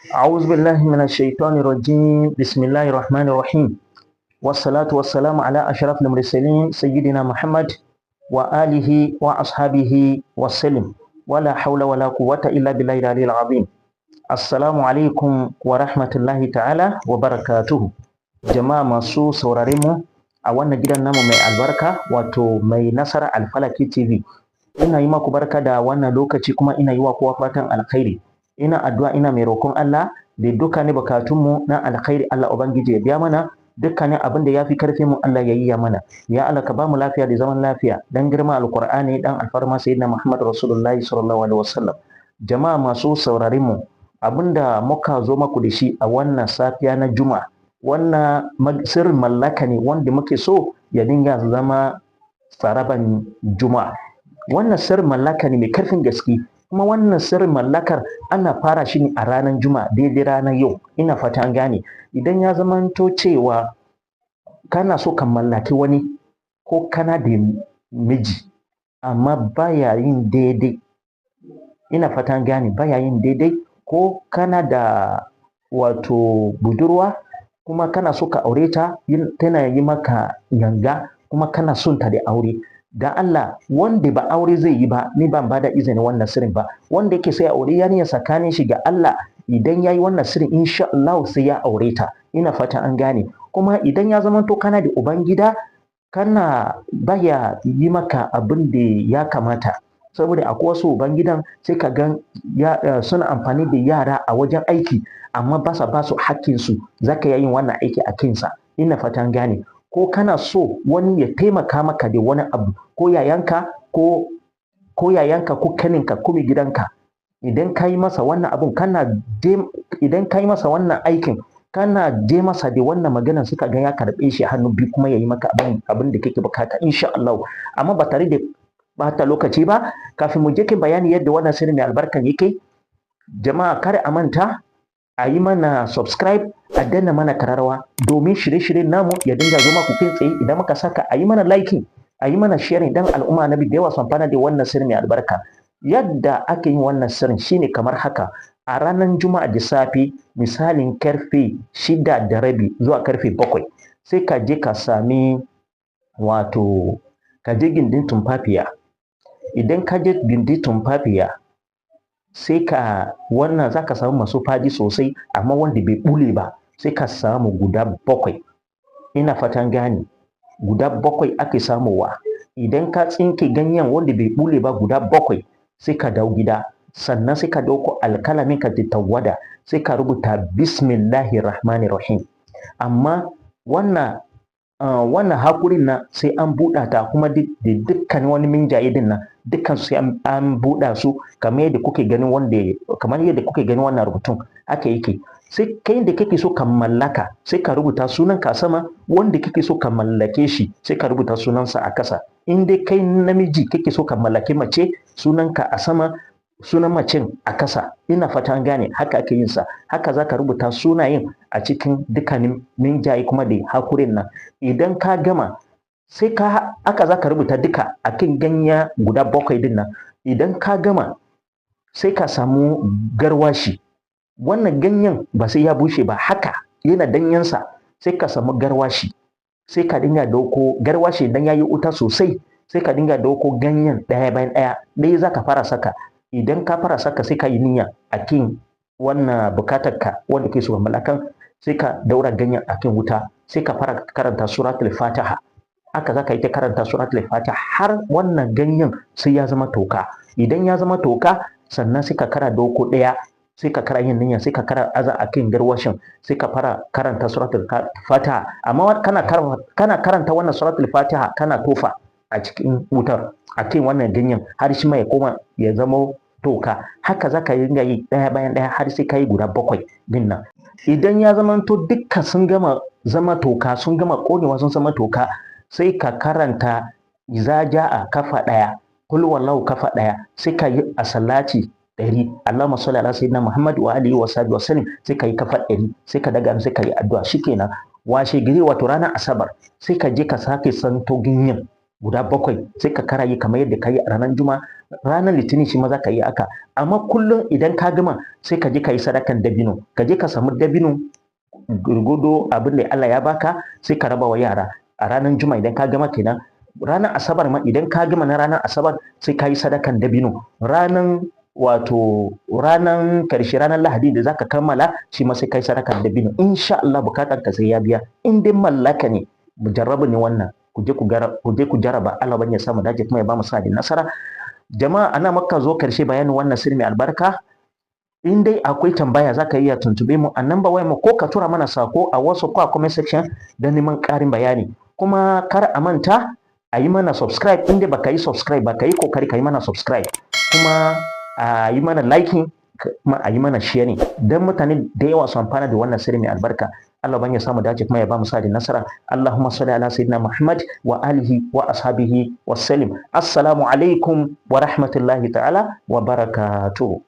أعوذ بالله من الشيطان الرجيم. بسم الله الرحمن الرحيم، والصلاة والسلام على أشرف المرسلين سيدنا محمد وآله وأصحابه وسلم، ولا حول ولا قوة إلا بالله العلي العظيم. السلام عليكم ورحمة الله تعالى وبركاته. Jama'a masu saurare mu a wannan gidan namu mai albarka, wato Mai Nasara Alfalaki TV, ina yi maku barka da wannan lokaci, kuma ina yi wa kowa fatan alkhairi. Ina addu'a, ina mai roƙon Allah da dukkanin bukatunmu na alkhairi Allah Ubangiji ya biya mana, dukkanin abin da ya fi karfin mu Allah ya yi ya mana. Ya Allah, ka ba mu lafiya da zaman lafiya dan girma Alqur'ani, dan alfarma Sayyidina Muhammad Rasulullahi sallallahu alaihi wasallam. Jama'a masu sauraron mu, abinda muka zo maku da shi a wannan safiya na Juma'a, wannan sirrin mallaka ne wanda muke so ya dinga zama tsaraban Juma'a. Wannan sirrin mallaka ne mai karfin gaske, kuma wannan sirrin mallakar ana fara shi ne a ranar Juma'a, daidai ranar yau. Ina fata an gane. Idan ya zamanto cewa kana so ka mallaki wani, ko kana da miji amma baya yin daidai, ina fata an gane, baya yin daidai, ko kana da wato budurwa kuma kana so ka aure ta, tana yi maka yanga, kuma kana son ta da aure, da Allah, wanda ba aure zai yi ba, ni ban bada izinin wannan sirrin ba. Wanda yake sai aure yarinya tsakanin shi ga Allah, idan yayi wannan sirrin, insha Allah sai ya aure ta. Ina fata an gane. Kuma idan ya zama to kana da ubangida, kana baya yi maka abin da ya kamata, saboda akwai wasu ubangidan sai ka gan suna amfani da yara a wajen aiki amma ba sa ba su hakkinsu, za ka yin wannan aiki a kinsa. Ina fata an gane. Ko kana so wani ya taimaka maka da wani abu, ko yayanka ko kaninka ko mai gidanka, idan ka yi masa wannan abun, idan ka yi masa wannan aikin, kana je masa da wannan maganar, suka ga ya karɓe shi hannu biyu, kuma ya yi maka abin da kake bukata insha Allah. Amma ba tare da bata lokaci ba, kafin mu je kan bayani yadda wannan sirri mai albarkan yake, jama'a, kar a manta a yi mana subscribe, a danna mana kararrawa domin shirye-shiryen namu ya dinga zo maku kai tsaye idan muka saka. A yi mana liking, a yi mana sharing, dan al'umma na da yawa su amfana da wannan sirri mai albarka. Yadda ake yin wannan sirrin shine kamar haka: a ranar Juma'a da safe, misalin karfe 6:30 zuwa karfe 7, sai ka je ka sami, wato ka je gindin tumfafiya. Idan ka je gindin tumfafiya, sai ka wannan, za ka samu masu fadi sosai amma wanda bai bule ba, sai ka samu guda bakwai. Ina fatan gane, guda bakwai ake samowa. Idan ka tsinke ganyen wanda bai bule ba guda bakwai, sai ka dawo gida, sannan sai ka dauko alkalamin ka da tawada, sai ka rubuta bismillahir rahmanir rahim. Amma wannan hakurin na sai an buɗa ta, kuma da dukkan wani minjaye din nan, dukkan sai an buɗa su kamar yadda kuke ganin wanda kamar yadda kuke ganin wannan rubutun haka yake. Sai kai da kake so ka mallaka, sai ka rubuta sunan ka sama. Wanda kake so ka mallake shi, sai ka rubuta sunansa a kasa. In dai kai namiji kake so ka mallake mace, sunanka a sama, sunan macen a kasa. Ina fata an gane, haka ake yin sa. Haka zaka rubuta sunayen a cikin dukkanin minjaye kuma da hakurin nan. Idan ka gama, sai ka aka zaka rubuta duka akan ganya guda bakwai din nan. Idan ka gama, sai ka samu garwashi. Wannan ganyen ba sai ya bushe ba, haka yana danyensa. Sai ka samu garwashi, sai ka dinga dauko garwashi. Idan ya yi wuta sosai, sai ka dinga dauko ganyen ɗaya bayan ɗaya. Ɗaya za ka fara saka. Idan ka fara saka, sai ka yi niyya a kan wannan bukatar ka wanda ke so mallakan, sai ka daura ganyen a kan wuta, sai ka fara karanta Suratul Fatiha. Haka za ka yi ta karanta Suratul Fatiha har wannan ganyen sai ya zama toka. Idan ya zama toka, sannan sai ka kara dauko ɗaya, sai ka kara yin niyya, sai ka kara aza a kan garwashin, sai ka fara karanta Suratul Fatiha. Amma kana karanta wannan Suratul Fatiha, kana tofa a cikin wutar a kan wannan ganyen har shi ma ya koma ya zama toka. Haka za ka dinga yi ɗaya bayan ɗaya har sai ka yi guda bakwai din nan. Idan ya zamanto dukkan sun gama zama toka, sun gama ƙonewa, sun zama toka, sai ka karanta iza ja'a kafa ɗaya, kul wallahu kafa ɗaya, sai ka yi a salati 100, Allahumma salli ala sayyidina Muhammad wa alihi wa sahbihi wa sallim, sai ka yi kafa 100, sai ka daga, sai ka yi addu'a. Shikenan. Washe gari, wato ranar Asabar, sai ka je ka sake santo ganyen. guda 7, sai ka kara yi kamar yadda ka yi a ranar Juma'a. Ranar Litinin shi ma za ka yi haka. Amma kullum idan ka gama, sai ka je ka yi sadakan dabino. Ka je ka samu dabino gurgudo abin da Allah ya baka, sai ka raba wa yara a ranar Juma'a idan ka gama kenan. Ranar Asabar ma, idan ka gama na ranar Asabar, sai ka yi sadakan dabino. Ranar, wato ranar karshe, ranar Lahadi da zaka kammala, shi ma sai ka yi sadakan dabino. Insha Allah bukatar ka sai ya biya, in dai mallaka ne. Mujarrabu ne wannan. Ku je ku jaraba. Allah ban ya samu dace kuma ya ba mu sa da nasara. Jama'a, ana maka zo karshe bayanin wannan sirri mai albarka. In dai akwai tambaya, zaka iya tuntube mu a number wayar mu, ko ka tura mana sako a WhatsApp ko a comment section don neman ƙarin bayani. Kuma kar a manta a yi mana subscribe. In dai baka yi subscribe ba, ka yi kokari ka yi mana subscribe, kuma a yi mana liking, kuma a yi mana sharing, don mutane da yawa su amfana da wannan sirri mai albarka. Allah ban ya samu dace kuma ya ba mu sa da nasara. Allahumma salli ala sayyidina Muhammad wa alihi wa ashabihi wa sallim. Assalamu alaikum wa rahmatullahi ta'ala wa barakatuh.